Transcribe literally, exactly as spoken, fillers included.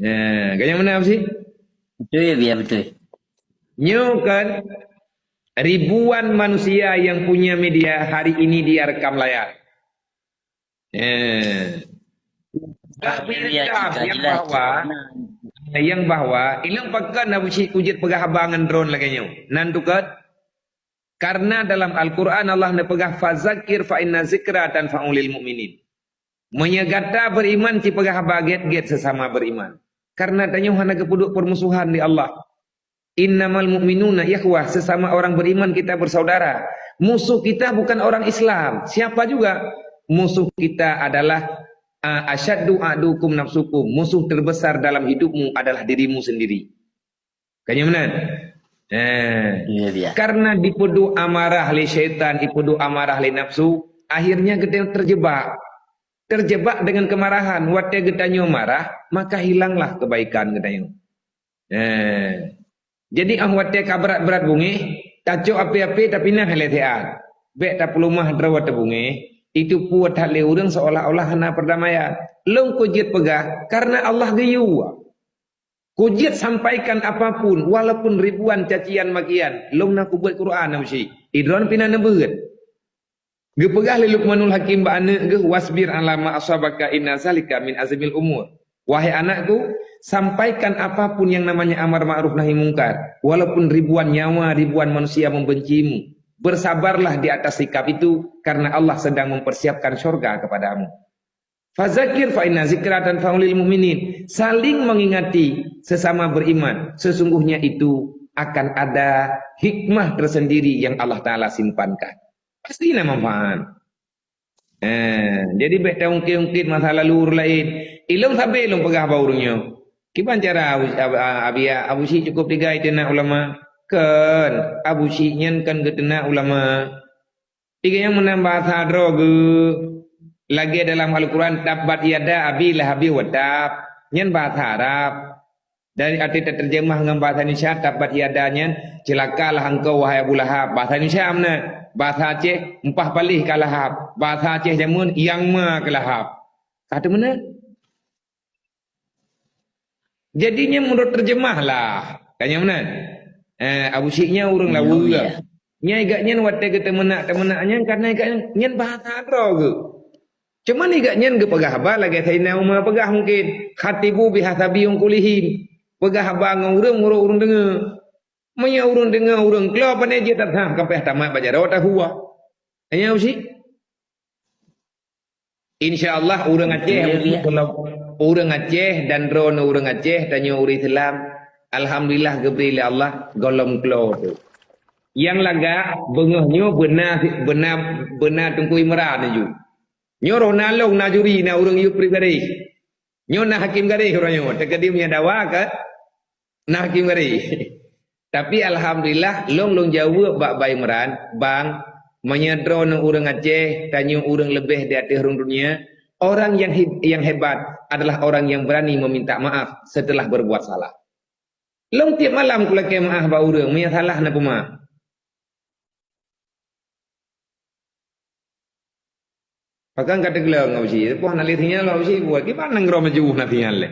Nah, kanyang mana apa sih? Betul ya, biar betul. Nyoe kan ribuan manusia yang punya media hari ini dia rekam layar. Eh. Tapi rekam yang bahwa, yang bahwa, ilong pakan Abu Syik kujit peugah haba ngon drone lagée nyoe. Nan tukat, karena dalam Al-Quran Allah neupeugah, "Fazakir fa inna zikra tanfa'ulil mu'minin." Meunyoe gata beriman, ci peugah haba gét-gét sesama beriman. Karena tanyoe hana geupeuduek permusuhan di Allah. Innamal mu'minuna ikhwah, sesama orang beriman kita bersaudara. Musuh kita bukan orang Islam. Siapa juga? Musuh kita adalah, ah, asyaddu adukum nafsukum. Musuh terbesar dalam hidupmu adalah dirimu sendiri. Kanyang meunan. Eh. Iya, iya. Karena dipeuduek amarah lé syaitan, dipeuduek amarah lé nafsu, akhirnya geutanyoe terjebak. Terjebak dengan kemarahan. Watée geutanyoe marah, maka hilanglah kebaikan geutanyoe. Eh. Jadi, ah, watée ka brat-brat bungéh, tacok api-api tapinah lé siat. Bék tapeuleumah droe teubungéh, itu puet that lé ureuëng seolah-olah hana perdamaian. Lôn kujeuet peugah, karena Allah geuyue. Kujeuet sampaikan apapun, walaupun ribuan cacian makian, lôn na kubuet Quran na usi. Idron pina neubeuet. Geupeugah lé Luqmanul Hakim bak aneuëk geuh, "Wasbir ala ma asabaka inna zalika min azmil umur." Wahai anakku, sampaikan apapun yang namanya amar ma'ruf nahi mungkar, walaupun ribuan nyawa, ribuan manusia membencimu. Bersabarlah di atas sikap itu, karena Allah sedang mempersiapkan syurga kepadamu. Fazakir fa inna zikra tanfa'ulil mu'minin. Saling mengingati sesama beriman. Sesungguhnya itu akan ada hikmah tersendiri yang Allah Ta'ala simpankan. Pasti na manfaat. Eh, jadi bék taungkit-ungkit masa lalu ureuëng laén. Ilong sabe lôn peugah bak ureuëng nyoe. Kiban cara Abu, Abu, Abu, Abu Syik cukup tiga itu nak ulama? Kan, Abu Syik nyan kan geuteuna ulama. Tiga nyang meunan bahasa droe geuh. Lagée dalam Al-Quran, "Tabbat yada Abi Lahabi wa tab." Nyan bahasa Arab. Dari arti terjemah ngon bahasa Indonesia, "Tabbat yada" nyan, "Celakalah engkau, wahai Abu Lahab." Bahasa Indonesia meunan. Bahasa Aceh, "Empah palih ka Lahab." Bahasa Aceh jameun, "Nyang ma keu Lahab." Ka teuh meunan. Jadi nyan meunurot terjemah lah. Kan nyan meunan? Eh, Abu Syik nyan ureuëng laweue. Nya igak nyan watée geuteumeunak-teumeunak nyan, karena igak nyan, nyan bahasa droe geuh. Cuman igak nyan geupeugah haba lagée Saidina Umar peugah mungkin, "Khatibu bihasabi uqulihim." Peugah haba ngon ureuëng meunurot ureuëng deungoe. Meunyoe ureuëng deungoe ureuëng klo, pane jeuet that, ha, ka payah tamat bak jaroe tahuwa. Nyan Abu Syik. Insya Allah ureuëng Aceh, ureuëng Aceh dan droeneuh ureuëng Aceh, tanyoe ureuëng Islam, alhamdulillah geubri lé Allah gohlom klo tu. Nyang lagak beungoh nyoe beuna, beuna, beuna Teungku Imran ju. Nyoe roh na lôn na juri na ureuëng yue pribadi. Nyoe na hakim garéh uroe nyoe, teukeudi meunyoe dawa ka na hakim garéh. Tapi alhamdulillah, lôn, lôn jaweueb bak Bang Imran, "Bang, meunyoe droeneuh ureuëng Aceh, tanyoe ureuëng leubeh di ateueh rhueng dunia, orang yang heb-, yang hebat adalah orang yang berani meminta maaf setelah berbuat salah." Lôn tieb malam kulakée meuáh bak ureuëng meunyoe salah na peuma. Pakon ka teugleng Abu Syik, poh na lé sinyal Abu Syik buet, kiban nanggroe meujuh na sinyal lé.